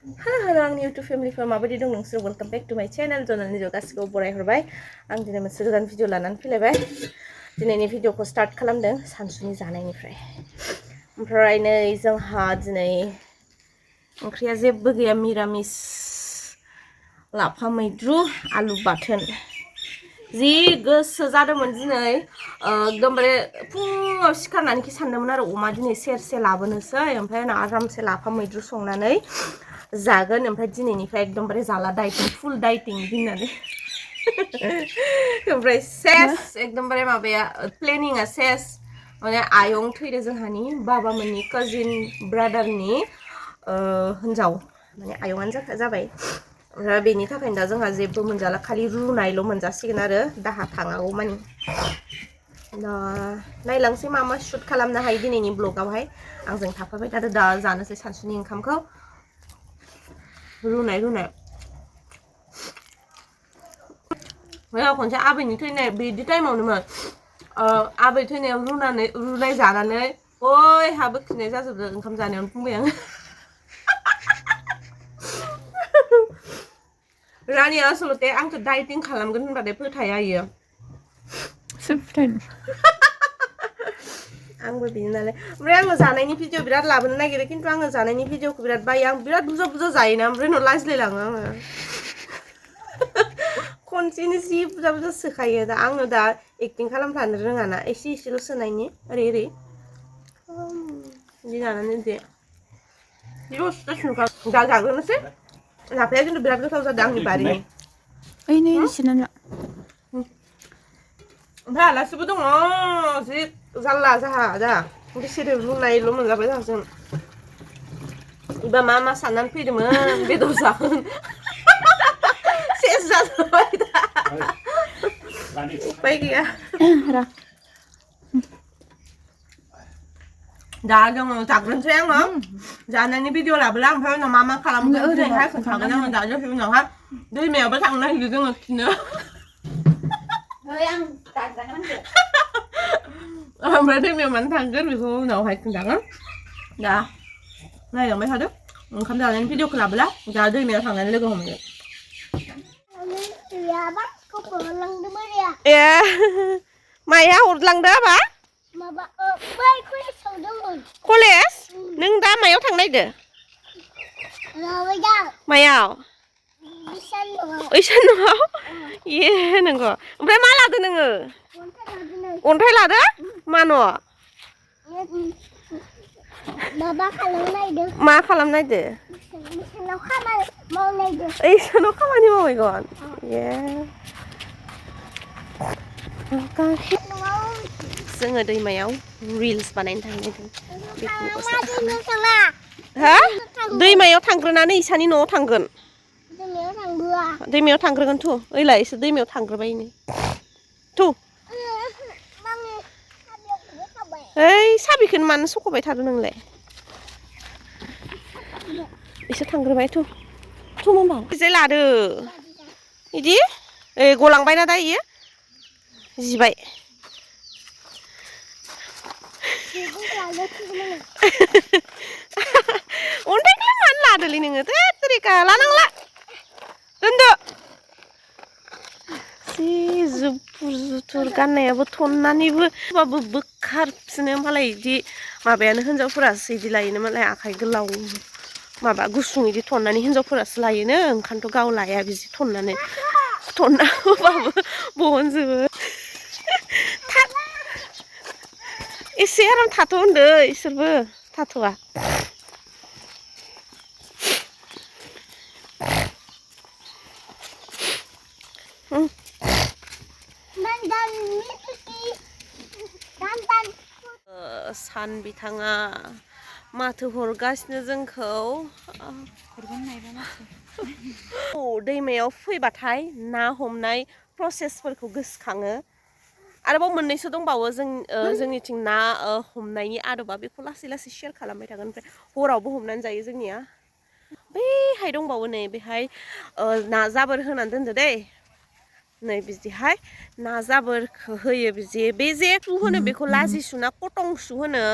Halo आंनि YouTube फेमिलिफोर माबायदि दं नोंसोर वेलकाम बैक टू माय चैनल जनालनि जो गासिखौ बरायहरबाय आं दिनै मोनसे गोदान भिडिअ लानानै फैलायबाय दिनैनि भिडिअखौ स्टार्ट खालामदों सानसुनि जानायनिफ्राय ओमफ्राय नै जोंहा दिनै ओंख्रिया जेबो गैया मिरामिस लाफा मैद्रु आलु बाथोन जि गोसो जादोंमोन दिनै एकदमबारे फुङाव सिखारनानै सानदोंमोन आरो अमा दिनै सेरसे लाबोनोसै ओमफ्राय उनाव आरामसे लाफा मैद्रु संनानै जागोन ओमफ्राय दिनैनिफ्राय एकदमबारे जाला डाइटिं फुल डाइटिं दिननानै ओमफ्राय सेस एकदमबारे माबाया प्लेनिंआ सेस माने आयं थैदो जोंहानि बाबामोननि काजिन ब्रादारनि हिनजाव माने आयंआनो जाबाय ओमफ्राय बेनि थाखायनो दा जोंहा जेबो मोनजाला खालि रुनायल' मोनजासिगोन आरो दाहा थाङागौ मानि नायलांसै मा मा शुट खालामनो हायो दिनैनि ब्लगावहाय आंजों थाफाबाय थादो दा जानोसै सानसुनि ओंखामखौ रुनाय मैया खनसे आबैनि थैनाय बिदि टाइमावनोमोन आबै थैनायाव रुनाय जानानै बयहाबो खिनाय जाजोबदों ओंखाम जानायावनो बुंबाय आं रानिया आसलते आंखौ डाइटिं खालामगोन होनबाथाय फोथाया इयो आंबो बिनो नालाय ओमफ्राय आङो जानायनि भिडिअ बिराद लाबोनो नागिरो खिन्थु आङो जानायनि भिडिअखौ बिराद बायो आं बिराद बुरजा जायोना ओमफ्राय उनाव लाजिलायलाङो आङो खनसेनो जि बुरजा सोखायो दा आङो दा एक्टिं खालामफ्लानो रोङाना एसेल' सोनायनि ओरै बिदि जानानै दे दा जाग्रोनोसै लाफाया खिन्थु बिराद गोथाव जादों आंनि बारिनि ओमफ्राय आलासिबो दङ जि जारला जाहा दा बिसोरो रुनायल' मोनजाबाय जों इबा मा साननानै फैदोंमोन बेदर जागोन सेस जाजोब्बाय दा उपाय गैया दा जोङो जाग्रोनोसै आङो जानायनि भिडिअ लाबोला ओमफ्राय उनाव मा खालामगोन ओरैहाय खोन्थागोन आङो दा दसे उनावहाय दैमायावबो थांनो नागिरदों जोङो खिनो ओमफ्राय दैमायाव मानो थांगोन बेखौ उनावहाय खोन्थागोन दा नायलांबाय थादो ओंखाम जानायनि भिडिअखौ लाबोला दा दैमायाव थांनानै लोगो हमगोन ए माया हरलांदो आबा कलेज नों दा मायाव थांनो नागिरदो मायाव ओइसान न'आव ए नंगौ ओमफ्राय मा लादो नोङो अन्थाइ लादो मा न' मा खालामनो नागिरदो ओइसानाव खामानि मावहैगोन ए जोङो दैमायाव रिल्स बानायनो थांनायदों हा दैमायाव थांग्रोनानै इसानि न'आव थांगोन दैमायाव थांग्रोगोन थु ओइलाय इसोर दैमायाव थांग्रोबायनो थु ओइ साबिखौनो मानो सख'बाय थादों नोंलाय इसोर थांग्रोबाय थु होमबा जे लादो इदि ए गलांबायना दा इयो जिबाय अन्थाइखौलाय मानो लादोलै नोङो थोरिका लानांला दोनदो जि जुफुर जुथुर गाननायाबो थननानैबो होबाबो बोखारफिनो मालाय इदि माबायानो हिनजावफोरासो इदि लायोनो मालाय आखाइ गोलाव माबा गुसुं इदि थननानै हिनजावफोरासो लायोनो ओंखायनोथ' गाव लाया बिदि थननानै थनना होबाबो बहनजोबो एसे आराम थाथ' होनदो इसोरबो थाथ'आ सान बिथाङा माथो हरगासिनो जोंखौ दैमायाव फैबाथाय ना हमनाय प्रसेसफोरखौ गोसोखाङो आरोबाव मोननैसो दंबावो जोंनिथिं ना हमनायनि आदबा बेखौ लासै लासै शेयार खालामबाय थागोन ओमफ्राय हरावबो हमनानै जायो जोंनिया बैहाय दंबावो नै बेहाय ना जाबोर होनानै दोनदो दै नै बिदिहाय ना जाबोरखौ होयो बिदि बे जे सु होनो बेखौ लाजि सुना कटं सु होनो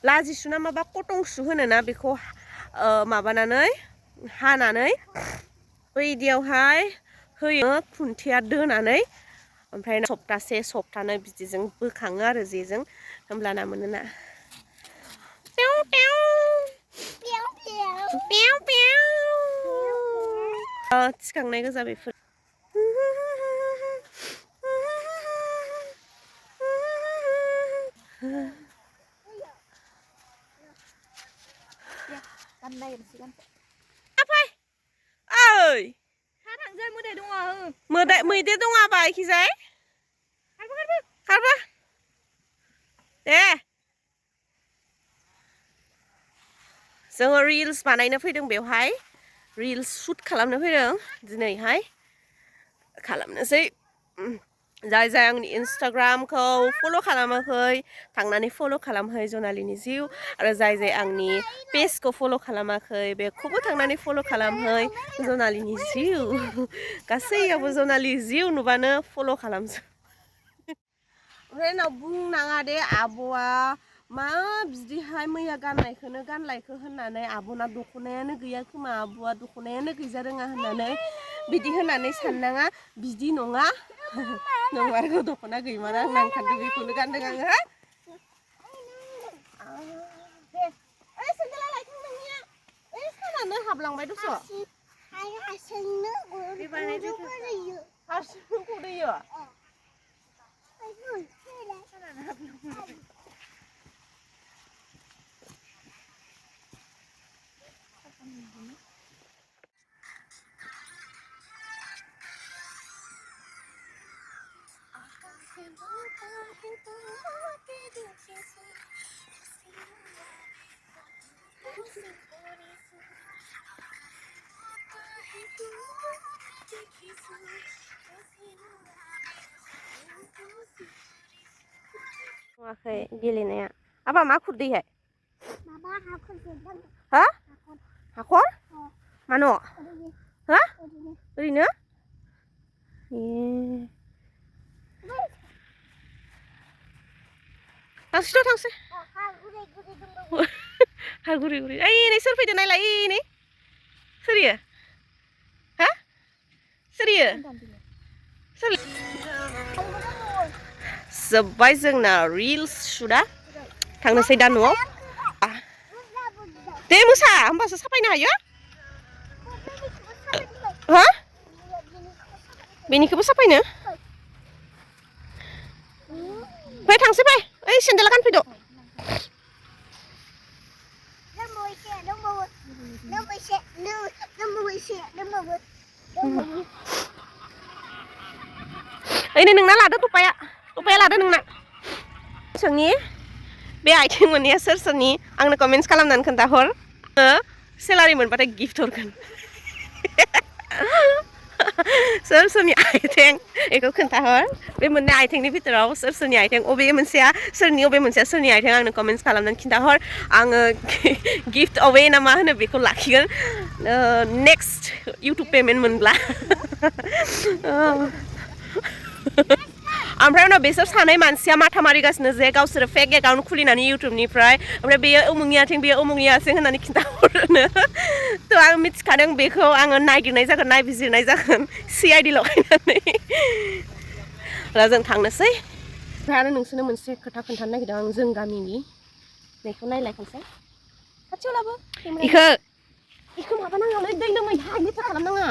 लाजिसु ना माबा कटंसु होनो ना बेखौ माबानानै हानानै बैदियावहाय होयो खुन्थिया दोनानै ओमफ्राय सप्तासे सप्तानै बिदिजों बोखाङो आरो जेजों होमब्लाना मोनोना पेव पेव पेव पेव पेव थिखांनाय गोजा बेफोर ओइ मैदेर दङ आबा इखिजाय खारबो दे जोङो रिल्स बानायनो फैदों बेवहाय रिल्स शुट खालामनो फैदों दिनैहाय खालामनोसै जाय जाय आंनि इन्स्टाग्रामखौ फल' खालामाखै थांनानै फल' खालामहै जनालिनि जिउ आरो जाय जाय आंनि पेजखौ फल' खालामाखै बेखौबो थांनानै फल' खालामहै जनालिनि जिउ गासैयावबो जनालि जिउ नुबानो फल' खालामजोब ओमफ्राय उनाव बुंनाङा दे आब'आ मा बिदिहाय मैया गाननायखौनो गानलायखो होननानै आब'ना दख'नायानो गैया खोमा आब'आ दख'नायानो गैजा रोङा होननानै बिदि होननानै साननाङा बिदि नङा नंमारगौ दख'ना गैमारा आं नांखादों बेखौनो गानदों आङो दे ओइ सेन्देला लायथों नोंनिया ओइ सानानो हाबलांबाय दस' हारसिंनो गदैयो नुवाखै गेलेनाया आबा मा खुरदैहाय हा हाखर मानो हा ओरैनो थांसैथ' थांसै हा गुरै गुरै ओइ नै सोर फैदो नायलाय नै सोरियो हा सोरियो जोब्बाय जोंना रिल्स शुटआ थांनोसै दा न'आव दे मोसा होमबासो साफायनो हायो हा बेनिखौबो साफायनो फै थांसै फै ओइ सेन्देला गानफैद' ओइनै नोंना लादो टपाया लादो नोंना सोंनि बे आइथिं मोननाया सोर सोरनि आंनो कमेन्ट्स खालामनानै खोन्थाहर सेलारि मोनबाथाय गिफ्ट हरगोन सोर सोरनि आइथिं बेखौ खोन्थाहर बे मोननै आइथिंनि भितराव सोर सोरनि आइथिं अबे मोनसेया सोरनि आइथिं आंनो कमेन्ट्स खालामनानै खिन्थाहर आङो गिफ्ट अवे ना मा होनो बेखौ लाखिगोन नेक्स्ट इउटुब पेमेन्ट मोनब्ला ओमफ्राय उनाव बेसोर सानै मानसिया माथा मारिगासिनो जे गावसोरो फेक एकाउन्ट खुलिनानै इउटुबनिफ्राय ओमफ्राय बेयो उमुगनि आथिं बेयो उमुगनि आथिं होननानै खिन्थाहरनो थ' आं मिथिखादों बेखौ आङो नायगिरनाय जागोन नायबिजिरनाय जागोन CID लगायनानै दा जों थांनोसै ओमफ्राय आरो नोंसोरनो मोनसे खोथा खोन्थानो नागिरदों आं जों गामिनि बेखौ नायलाय खनसे खाथियाव लाबो इखौ माबा नाङालै दै लोंनाय लेथ्रा खालामनाङा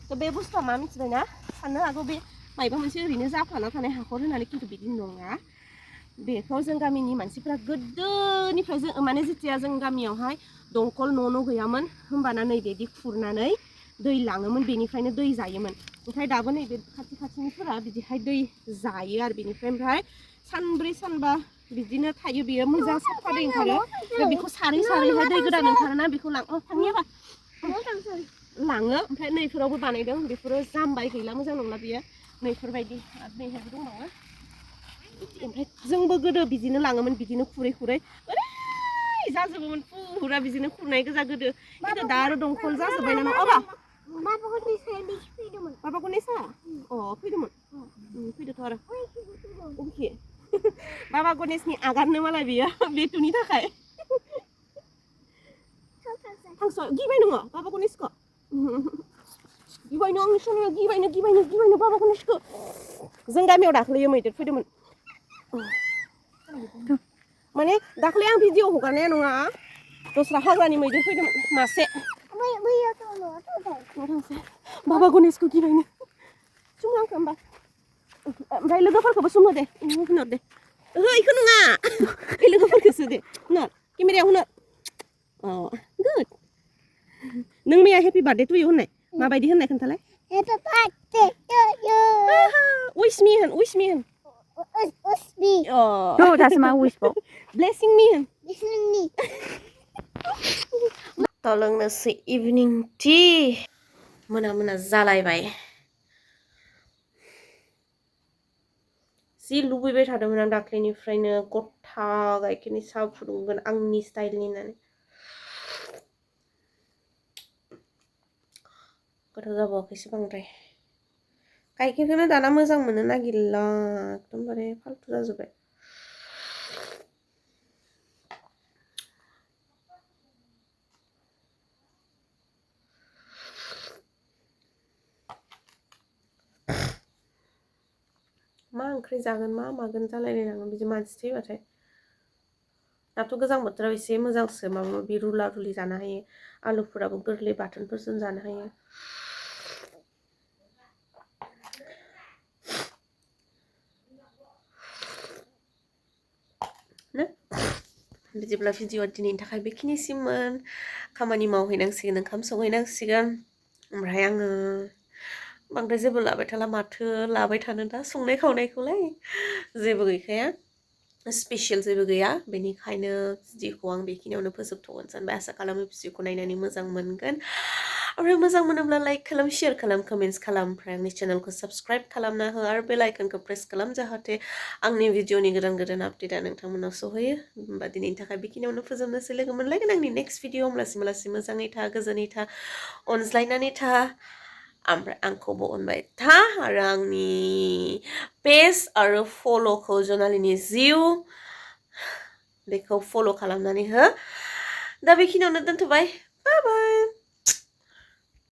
थ' बे बुस्थुआ मा मिथिबायना साननो हागौ बे मायबा मोनसे ओरैनो जाफ्लाना थानाय हाखर होननानै खिन्थु बिदि नङा बेखौ जों गामिनि मानसिफोरा गोदोनिफ्राय जों माने जेथिया जों गामियावहाय दंखल न' गैयामोन होमबाना नैबेदि खुरनानै दै लाङोमोन बेनिफ्रायनो दै जायोमोन ओमफ्राय दाबो नैबे खाथिनिफोरा बिदिहाय दै जायो आरो बेनिफ्राय सानब्रै सानबा बिदिनो थायो बेयो मोजां साफा दै ओंखारो बेखौ सारै सारैहाय दै गोदान ओंखारोना बेखौ थांनियाबा लाङो ओमफ्राय नैफोरावबो बानायदों बेफोरो जामबाय गैला मोजां नंला बियो नैफोरबायदि आरो नैहायबो दंबावो ओमफ्राय जोंबो गोदो बिदिनो लाङोमोन बिदिनो खुरै खुरै ओरै जाजोबोमोन फुरा बिदिनो खुरनाय गोजा गोदो खिन्थु दा आरो दंखल जाजोब्बाय ना बाबाखौ नेसा अ फैदोंमोन फैदोंथ' आरो अबेखि बाबा गणेशनि आगाननो मालाय बियो बेटुनि थाखाय थांस गिबाय नङा बाबा गणेशखौ गिबायनो आंनि सोलोया गिबायनो बाबा गणेशखौ जों गामियाव दाख्लैयो मैदेर फैदोंमोन माने दाख्लै आं भिडिअ हगारनाया नङा दस्रा हाग्रानि मैदेर फैदोंमोन मासे बाबा गणेशखौ गिबायनो सुमलांखो होमबा ओमफ्राय लोगोफोरखौबो सुमहो दे होनहर दे ओहो इखौ नङा बे लोगोफोरखौसो दे होनहर केमेरायाव होनहर अ गुड नों मैया हेपि बार्थडे टु इउ होननाय माबायदि होननाय खोन्थालाय happy birthday to you wish me होन wish me oh no that's my wish book blessing me दा लोंनोसै इभिनिं टि मोना जालायबाय जि लुबैबाय थादोंमोन आं दाख्लैनिफ्रायनो गथा गाइखेरनि साहा फुदुंगोन आंनि स्टाइलनि होननानै गोथाव जाबावाखैसो बांद्राय गाइखेरखौनो दाना मोजां मोननो नागिरला एकदमबारे फाल्तु जाजोब्बाय मा ओंख्रि जागोन मा मागोन जालायलायलाङो बिदि मानसि थैबाथाय दाथ' गोजां बोथोराव एसे मोजांसो माबा माबि रुला रुलि जानो हायो आलुफोराबो गोरलै बाथोनफोरजों जानो हायो बिदिब्ला भिडिअआ दिनैनि थाखाय बेखिनिसिममोन खामानि मावहैनांसिगोन ओंखाम संहैनांसिगोन ओमफ्राय आङो बांद्राय जेबो लाबाय थाला माथो लाबाय थानो दा संनाय खावनायखौलाय जेबो गैखाया स्पेसियेल जेबो गैया बेनिखायनो भिडिअखौ आं बेखिनियावनो फोजोबथ'गोन सानबाय आसा खालामो भिडिअखौ नायनानै मोजां मोनगोन ओमफ्राय मोजां मोनोब्ला लाइक खालाम शेयार खालाम कमेन्ट्स खालाम ओमफ्राय आंनि चेनेलखौ साबस्क्राइब खालामना हो आरो बेल आइकनखौ प्रेस खालाम जाहाथे आंनि भिडिअनि गोदान आपडेटआ नोंथांमोनाव सहैयो होमबा दिनैनि थाखाय बेखिनियावनो फोजोबनोसै लोगो मोनलायगोन आंनि नेक्स्ट भिडिअ होमब्लासिम मोजाङै था गोजोनै था अनज्लायनानै था ओमफ्राय आंखौबो अनबाय था आरो आंनि पेज आरो फल'खौ जनालिनि जिउ बेखौ फल' खालामनानै हो दा बेखिनियावनो दोनथ'बाय बाय बाय